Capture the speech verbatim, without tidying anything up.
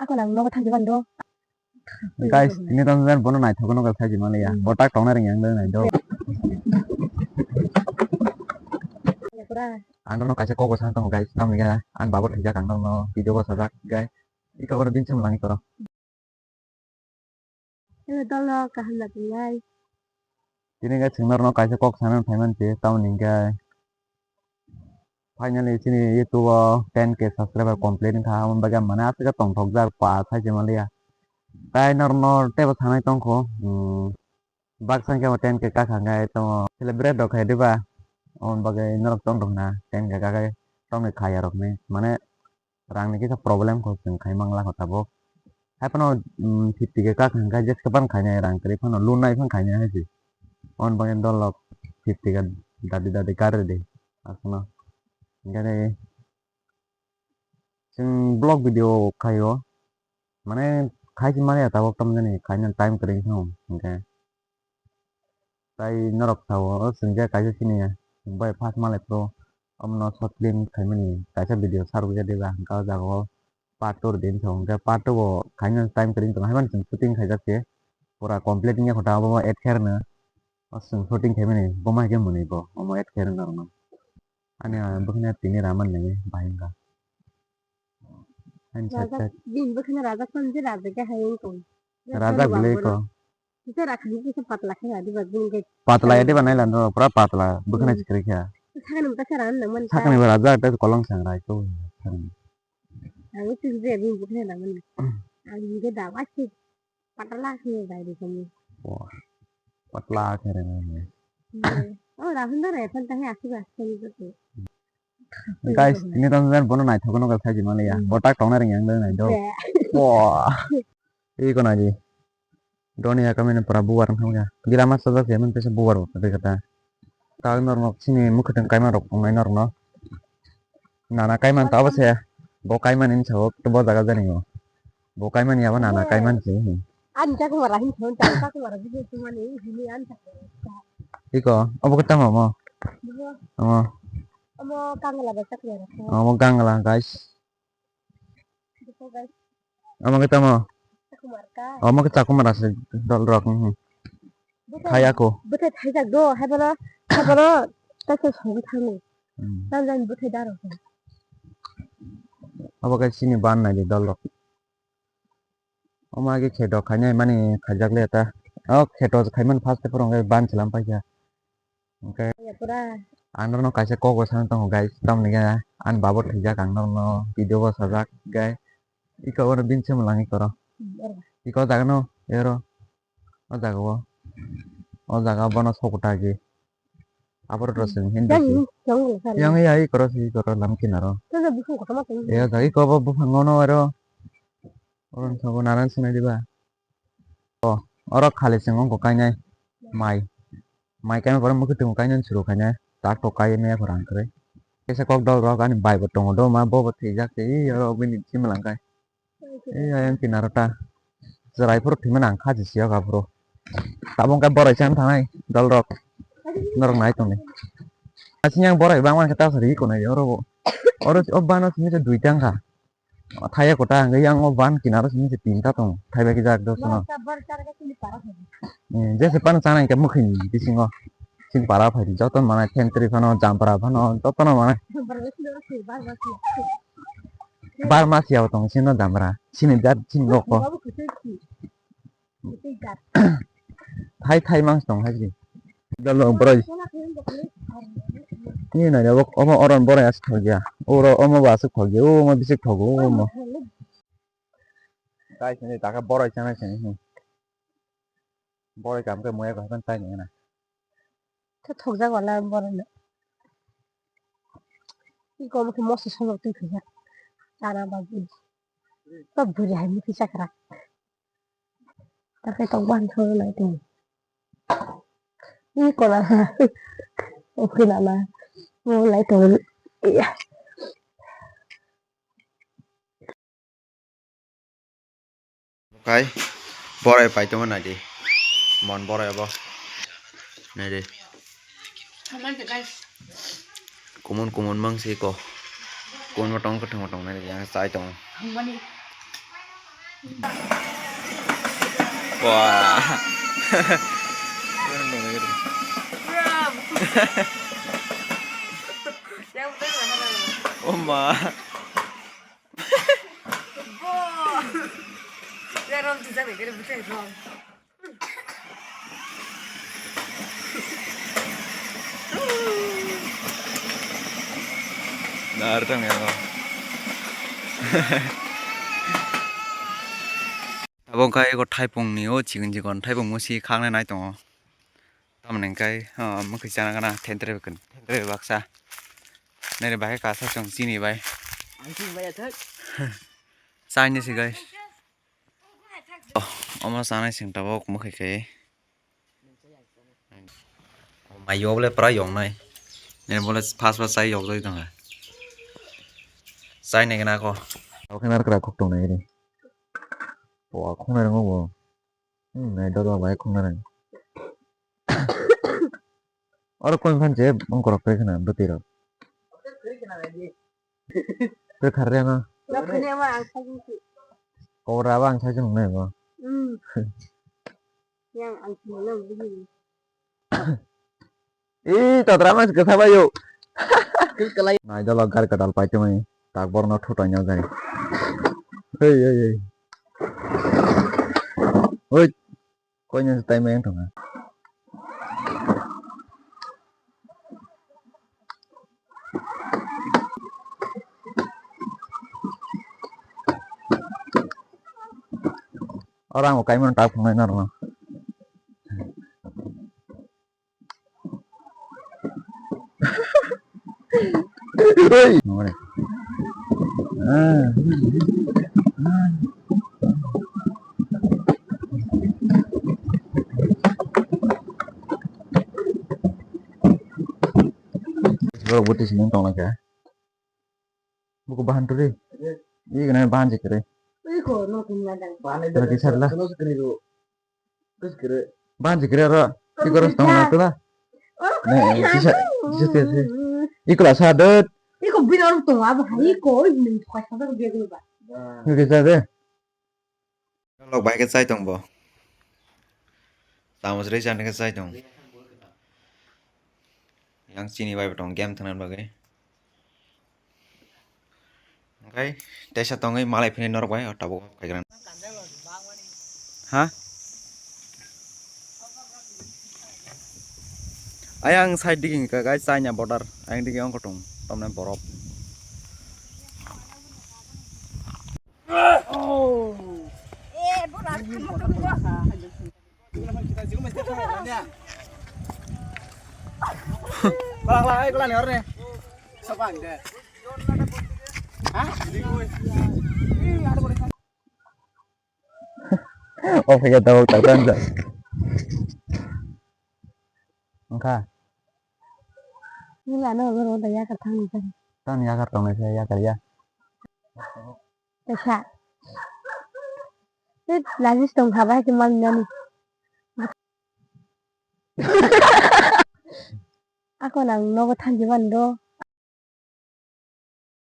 Ako lang nogo thangwi bando. Guys, tini tong jan bono naithok no kha saji maliya. Hmm. Botak tongna ring yang nai do. Pura. Ang no kaisa kok bo sang tongo guys. Tamo ya, ang babo thwijak ang no video bo sajak guys. Iko bono din chum langi toro. Hello, dolo, kaham na tongnai? Tini khe chwng norokno kaisa kok sana phaiman se, tamoni hwnkhe finally chini YouTube o ten K subscriber complete wngkha, aboni bagwi ang mane aswk khe tongthokjak pa sai se manliya. Tai norokno teibo sanai tongkho, um, baksa hwnkhe bo ten K kakha hwnkhe tamo celebrate rok khai diba, aboni bagwi norok tong rok na ten K kakhai tongni khaya rok hinwi mane. Rangni kisa problem kho chwng khai mangla kho tabuk. Haiphano, um, fifty K kak hwnkha jeske phano khainai rang kwrwi phano loan nai phano khainai hai se. On bagwi dolok fifty K dadi dadi kar rwdi aswkno. Hinkhe chwng vlog video khaio. Mane khai se manya tabuk tamjani khaina time kwrwi wngkha hinkhe. Tai norok sao, o chwng je kaisa sini bai first malai phuru omono short film khaimani kaisa video sarwi ya diba, hwnkhe o jaga o part two rwdi hinwi sao, hwnkhe part two bo khaina time kwrwi wngtong, haibani chwng shooting khaijak se pura complete wngya kho ta, obo add khairokno o chwng shooting khaimani bo ma hai khe mwnwi bo omo add khairok norokno ani bwkhwna tini raman nai bahai wngkha. Ani sak Rajak, sak. Bini bwkhwna rajak tong je rajak khe hai wngkha. Rajak bwlwi kho. Kisa rakha ni kisa patla khe radi ba bini khe. Patla ya diba naila no pura patla bwkhwna Hmm. sikri kha. Sakni mata khe ran nang man. Sakni ba rajak ta kolong sang rai ko. Ang tu je bini bwkhwna ran man. Ang bini khe da wa si patla khe rai di kami. Wah. Patla khe rai nang. Oh, Rahul da rai phan ta he asi ba asi ni ko. Guys, tini tong jan bono naithok no kha saji maliya. Hmm. Botak tongna ring yang nai do. Wah. Iko naidi. Doni ya kamene pura bubar wngkha wngya. Gila masa jak ya, mantesa bubar bo kata kata. Ta norok sini mukhutwng kaima rok tongnai norokno. Nana kaiman ta obo se. Bo kaiman in sao to bo jaga jani o. Bo kaiman ya bo nana kaiman se. Ani chakwmara hin thon ta chakwmara video tumani hini an chakwmara. Iko obo kata mo mo. Omo. Omo kangla ba chakwmara. Omo kangla guys. Iko guys. Omo khe tamo? Chakwmara ka. Omo khe chakwmara se dol rok. Bwthai, thai ako. Bwthai thaijak do, hai bono, hai bono, ta se songwi thangwi. Hmm. Jan jan bwthai daro. Obo khe sini ban nai di dol rok. Omo age kheto khainai mani khaijak le ta. O kheto khaimani first phuru hwnkhe ban chwlam paikha. Hwnkhe Ya pura. Ang norokno kaisa kok bo sana tongo guys, tamoni khe ani babo thwijak ang norokno video bo sajak guys. Iko bono bini se mwlang iko ro. Hmm, oro. Iko jaga no ero o jaga o. O jaga bono sokota agi. Aboro roseng hindi Yang si. Yang yang. Yang ya iko ro si iko ro lam kinaro. Tuh udah busung kota mah tuh. Ya jaga iko bo buphang ngono ero. Oro wngkha bo naran sinai diba? O, oro khali chwng wngkha kainai mai. Mai kaima borok mwkhwtwng kainani chwrwk khainai. Tak tok kai maya khorang kwrwi. Kaisa kok dol rok ani bai bo tongo do ma bo bo thwijak se. Ee, oro bini chimwlang kai. Ee, ayang kinaro ta. Chwrai phuru thwimani ang kha se siyok aphuru. Tabuk khe borai chana thangnai dol rok. Norok nai tongdi. Asini ang borai bangmani khe ta sari iko nai oro bo. Oro o bano simi se duita wngkha. Thaiya kota hwnkhe yang o ban kinaro simi se tinta tongo. Thaibai khe jak dos no. Jese pano chana hwnkhe mwkhwini bisingo. Sini para phai di joto manai thentwrwi phano jampra phano joto no manai. Bar mas ya tong sino jampra. Sini jat sini rokho. Thai thai mang tong hai si. Dalo boroi. Ni nai obo omo oron boroi aswk thok ya. Oro omo bo aswk thok ya. Omo bisik thok omo. Guys, ni taka boroi chana sini. Boroi kam ke moya ko hakan tai ni na. Khe thokjak wala borok no. Iko omo khe moso somok twi khaijak. Chana bagwi. To bwrwi hai mukti chakra. Takhai tok ban thoro lai tong. Iko na. Oke na na. Mo lai tong. Iya. Kai borai pai tongma nai di. Mon borai abo. Nai di. Hambai de, guys. Kumun kumun mang si ko. Kumun motong ko thang motong nai di yang sai tong. Hambai. Wah. Oh ma. Narwknai o. Abo wngkha eko thaipung ni o chikon chikon thaipung musi khaknai nai tongo. Tamoni hwnkhe, ah, mwkhwi chana gana thentre baksa. Nini bai kasa chwng chini bai. Ang chini bai athak. Chaini si guys. Oh, omo chanai chwng tabuk mwkhwi khe. Mai yo bole pura yong nai. Nini bole fast fast chai yok jai tong. Chai nai gana ko. Oke nar kra khok tong nai ri. Wa khong nai ro bo. Hmm, nai dolo bai khong nai. Oro koi phan je bongkorok kre khna bwtwi rok. Kre khar re no. Kobra ba ang sai nung nai bo. Hmm. Yang ang sini lo bini. Ih, totra mas kesa bayo. Nai dolo gar kadal pai tong. Tak bor no thutai no jai. Hei hei hei. Oi. Koino se taima yang tongo. Oro ang bo kaimano tak phunuknai norokno. Oi. Borok bwtwi simi tonglaikha. Buku bahan turi. Ih, kena bahan je kere. Ih, ko no tum na dang. Lagi sarla. Ban jikre ro. Iko ro stong na tula. Ne, kisa, kisa te se. Iko la sa dot. Iko bin or tong abo hai iko oi bin thwa sa dot ge ba. Iko kisa de. Lok bai ke chai tong bo. Tamo sri chan ke chai tong. Yang chini bai tong game thangna bagwi. Oke, tesa tongwi malai phini norok bai o tabuk kaigrang. Ha? Ayang side digi ka guys, China border. Ayang digi ongko tong, tamne borok. O kaya tawag tawag sa. Angka. Nila no lo da ya ka thang ni. Tan ya ka tong sa ya ka ya. Tesa. Tit lajis tong kha bai ti man nani. Ako nang nogo thanji man do.